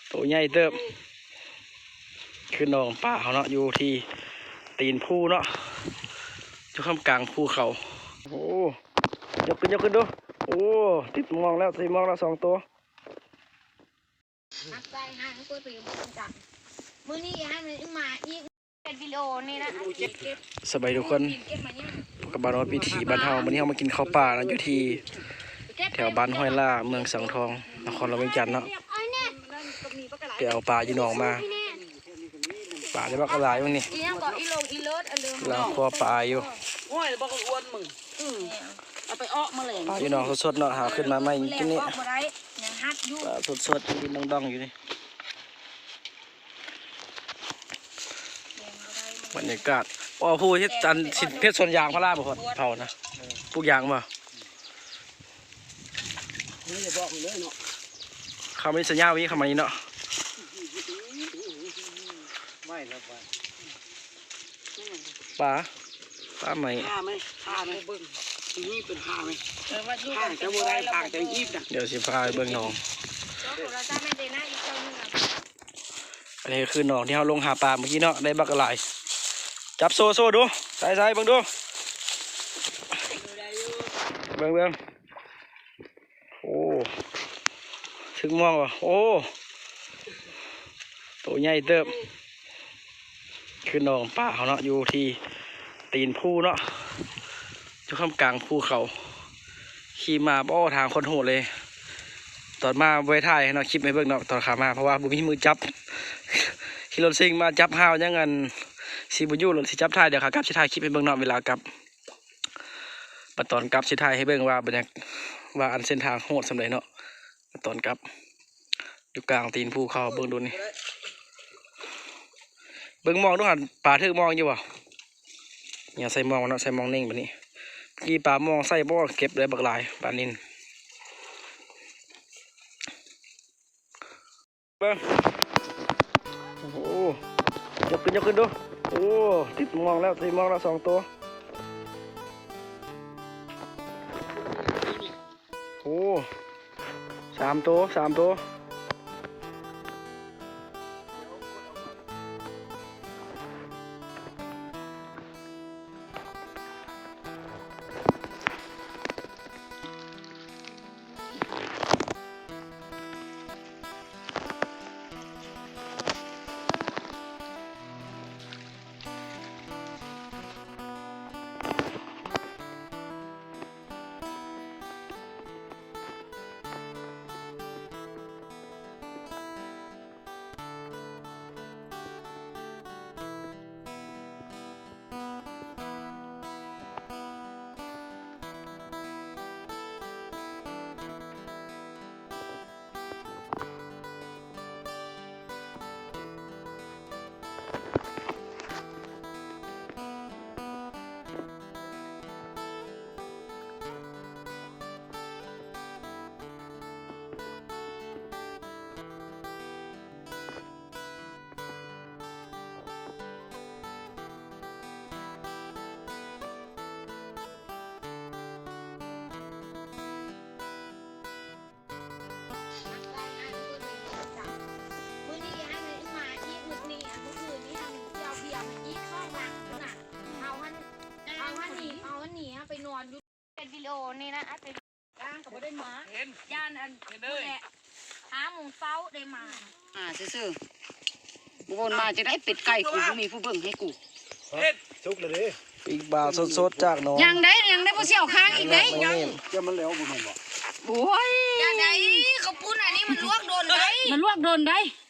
ໂຕໃຫຍ່ເຕີບ ຄືໜອງປາເຮົາເນາະ ຢູ່ທີ່ຕີນພູເນາະ ຢູ່ທ່າມກາງພູເຂົາ. ໂອ້ ຍົກຂຶ້ນ ຍົກຂຶ້ນດູ. ໂອ້ ຕິດມອງແລ້ວ ຕິດມອງແລ້ວສອງໂຕ. ຮັບໃຊ້ຫາງເປີດໄປຢູ່ເມືອງຈັນ ມື້ນີ້ໃຫ້ມັນມາອີກ ເຮັດວິດີໂອນີ້ນະ. ສະບາຍດີທຸກຄົນ ກັບບ້ານໂນດວິຖີບ້ານເຮົາ. ມື້ນີ້ເຮົາມາກິນເຂົ້າປ່ານະ ຢູ່ທີ່ແຖວບ້ານຫ້ວຍຫຼ້າ ເມືອງສັງທອງ ນະຄອນຫຼວງວຽງຈັນເນາະ. ໄປເອົາປາຢູ່ໜອງມາ ປາໄດ້ບັກຫຼາຍມື້ນີ້ ອີ່ຫຍັງກໍອີ່ຫຼົງອີ່ເລີດ ອັນເດີມ ກຳລັງຄົວປາຢູ່. ໂອ້ຍ ບໍ່ກະອວນມຶງ ອືມ ເອົາໄປເອາະມາແລ້ວ ປາຢູ່ໜອງສົດໆເນາະ ຫາຂຶ້ນມາໃໝ່ກິນນີ້ ປາສົດໆ ດອງໆຢູ່ນີ້. ບັນຍາກາດ ອໍ ຜູ້ເຮັດອັນ ເຮັດສວນຢາງພາລາບໍ່ ເຂົານະ ປູກຢາງບໍ່? ເຂົາມີສັນຍາວິ ເຂົາມານີ້ເນາະ. ປາ ປາໄໝ້ ປາໄໝ້ ປາໄໝ້ ເບິ່ງ ນີ້ເປັນປາໄໝ້ ເອີ ວ່າຢູ່ ປາຈະບໍ່ໄດ້ ປາຈະຮີບນະ. ດຽວຊິພາໄປເບິ່ງໜອງ. ອັນນີ້ຄືໜອງທີ່ເຮົາລົງຫາປາມື້ກີ້ເນາະ ໄດ້ບັກຫຼາຍ. ຈັບໂຊ ໂຊດູ ໃສ່ໆ ເບິ່ງດູ ເບິ່ງໆ. ໂອ້ ຖືກມອງບໍ່? ໂອ້ ໂຕໃຫຍ່ເຕີບ ຄືໜອງປາເຮົາເນາະ ຢູ່ທີ່ຕີນພູເນາະ ຢູ່ທ່າມກາງພູເຂົາ. ຂີ່ມາ ໂອ້ ທາງໂຄດໂຫດເລີຍ. ຕອນມາບໍ່ໄດ້ຖ່າຍເນາະ ຄລິບໃຫ້ເບິ່ງເນາະ ຕອນຂາມາ ເພາະວ່າບໍ່ມີມືຈັບ ຂີ່ລົດຊິງມາ ຈັບຫ້າວຍັງ ອັນ ຊິບໍ່ຢູ່ລົດ ຊິຈັບຖ່າຍ. ດຽວຂາກັບຊິຖ່າຍຄລິບໃຫ້ເບິ່ງເນາະ ເວລາກັບ. ບັດຕອນກັບຊິຖ່າຍໃຫ້ເບິ່ງວ່າບັນຍາ ວ່າອັນເສັ້ນທາງໂຫດສ່ຳໃດເນາະ ບັດຕອນກັບ. ຢູ່ກາງຕີນພູເຂົາ ເບິ່ງດູນີ້ ເບິ່ງມອງດູຫັ້ນ ປາຖືກມອງຢູ່ບໍ່? ຢ່າໃສ່ມອງເນາະ ໃສ່ມອງເໜັງບັດນີ້. ກີ້ປາມອງໃສ່ບໍ່ ເກັບໄດ້ບັກຫຼາຍ ປານິນ. ເບິ່ງ ໂອ້ ຍົກຂຶ້ນ ຍົກຂຶ້ນດູ. ໂອ້ ຕິດມອງແລ້ວ ຕິດມອງແລ້ວສອງໂຕ. ໂອ້ ສາມໂຕ ສາມໂຕ.ເຮັດວິດີໂອນີ້ນະ ເປັນ ຍ່າງກໍບໍ່ໄດ້ມາ ຢ້ານອັນ ເຫັນເດີ ພຸ້ນແຫຼະ ຫ້າໂມງເຊົ້າໄດ້ມາ ຫາຊື່ໆ ບໍ່ວົນມາຈັ່ງໃດ ເປັດໄກ່ກູບໍ່ມີຜູ້ເບິ່ງໃຫ້ກູ. ສຸກແລ້ວເດ້ ປີ້ງປາສົດໆ ຈາກໜອງ ຍັງໄດ້ ຍັງໄດ້ ບໍ່ຊິເອົາຄ້າງອີກເດ້ ຍັງ ມັນແລ້ວບໍ່ແມ່ນບໍ່? ໂອ້ຍ ຢ່າໄດ້ ເຂົ້າປຸ້ນອັນນີ້ມັນລວກດົນໄດ໋ ມັນລວກດົນໄດ໋.